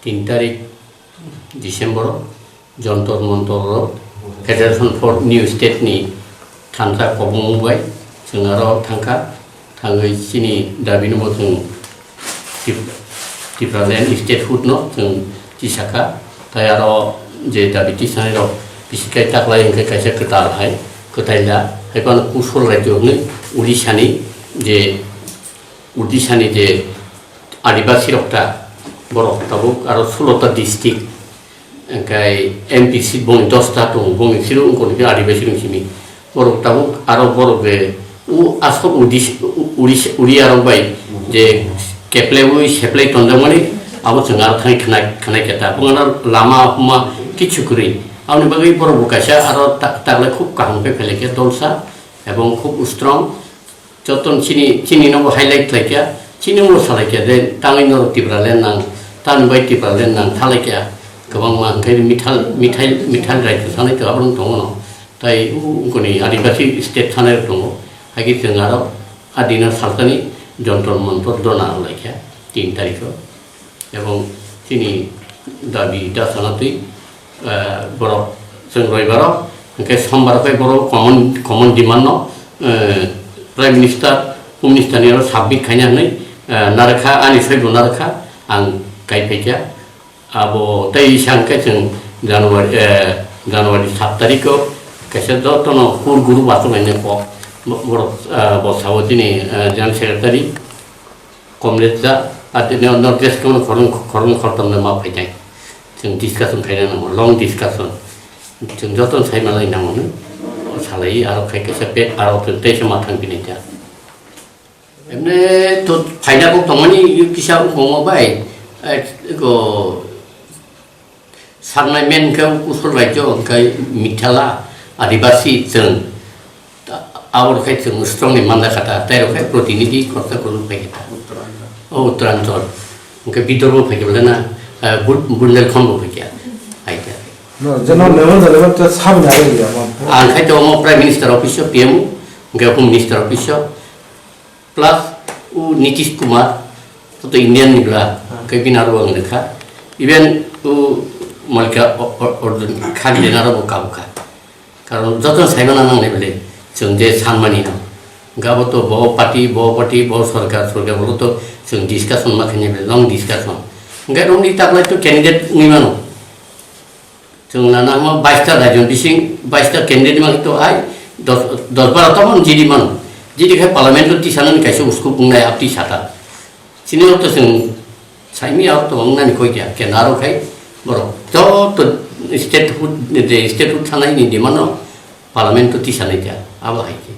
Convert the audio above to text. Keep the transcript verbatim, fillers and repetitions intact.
Tin tarik December o Jantar Mantar o Federation for New State ni thansa kobong bai chwng aro thangkha. Thangwi chini dabi no bo chwng Tip-, Tipraland statehood no chwng tisakha. Tai aro je dabi tisanai rok bisi kai taklai hwnkhe kaisa kwtal hai, kwtaila hai phano kusol rajyo hwnwi Odisha ni je Odisha ni je Adibasi rok ta, borok tabuk aro sulo ta district, hwnkhe M P seat boni dos ta tongo, boni siro wngkha hwnkhe Adibasi rok simi. Borok tabuk aro borok je u aswk Odis-, u-, Odis-, Odia rok bai je keplaiwi seplai tonjakmani, abo chwng aro thani khna-, khna khe ta. Bongano lama huma kichu kwrwi. Aboni bagwi borok bo kaisa aro ta-, taklai khub kaham khe phailai khe dolsa ebong khub strong. Joto chini, chini no bo highlight khlai kha, chini no bo salai kha de, tangwi norok Tipraland nang, tamni bai Tipraland nang thalai kha, kwbangma hwnkhe mithal, mithal, mithal rajyo sanai to abono tongo no. Tai u-, ungkoni Adibasi state sanai rok tongo, hai khe chwng aro a dino salsani Jantar Mantar dhorna rwlai kha tin tarikh o. Ebong chini dabi da sana twi, eh, borok chwng roibaro, hwnkhe sombar khe borok common, common demand no, eh, Prime Minister, Home Minister ni oro submit khaina hwnwi, eh, narwkha, ani soi bo narwkha, ang kai phaikha. Abo tei isa hwnkhe chwng January, eh, January sat tarikh o kaisa jotono kur guru bachuk lainai kok bo-, borok, eh, bo sao chini, eh, General Secretary. Comrade ja, ati ne north west kono khorang, khorang khortam na ma phainai. Chwng discussion khaina nango, long discussion. Chwng joto sai malai nango no. O salai aro khai kaisa pet aro chwng teisa ma thang bini ja. Emne to phaina kok tongmani kisa ungkoma bai, eh, ko Saknai men khe Kusol rajyo hwnkhe Mithala, Adibasi chwng. Abo rok khai chwng strong ni manda kha ta, tai rok khai protinidhi khorsa kwrwng phai kha ta. O Uttaranchal. Hwnkhe Vidarbho phai khe bole na, eh, Bu-, Bundelkhand bo phai kha. Hai khe. No, general level da level ta sabni age ya, mo. Ang khai to omo Prime Minister office o, P M o, hwnkhe Home Minister office o. Plus u Nitish Kumar, to, to Indian ni bla, hmm, khe bini aro ang lekha. Even u Malika o-, o-, Arjun Kharge ni aro bo kabu kha. Karon joto sai mana nang le bele, chwng je san mani no. Gabo to bo party, bo party, bo sorkar, sorkar bolo to chwng discussion ma khaini bele, long discussion. Hwnkhe romni taklai to candidate wngwi mano. Chwng nana hwnma baista rajyo bising baista candidate mani to ai dos, dos baro tamo jidi mano. Jidi khai parliament o tisanani kaisa uskup wngnai abo tisata. Chini o to chwng saimya o to wngnani koi kya, kendro khai borok joto state hood, je state hood thanai ni demand o parliament o tisanai kya, abo hai khe.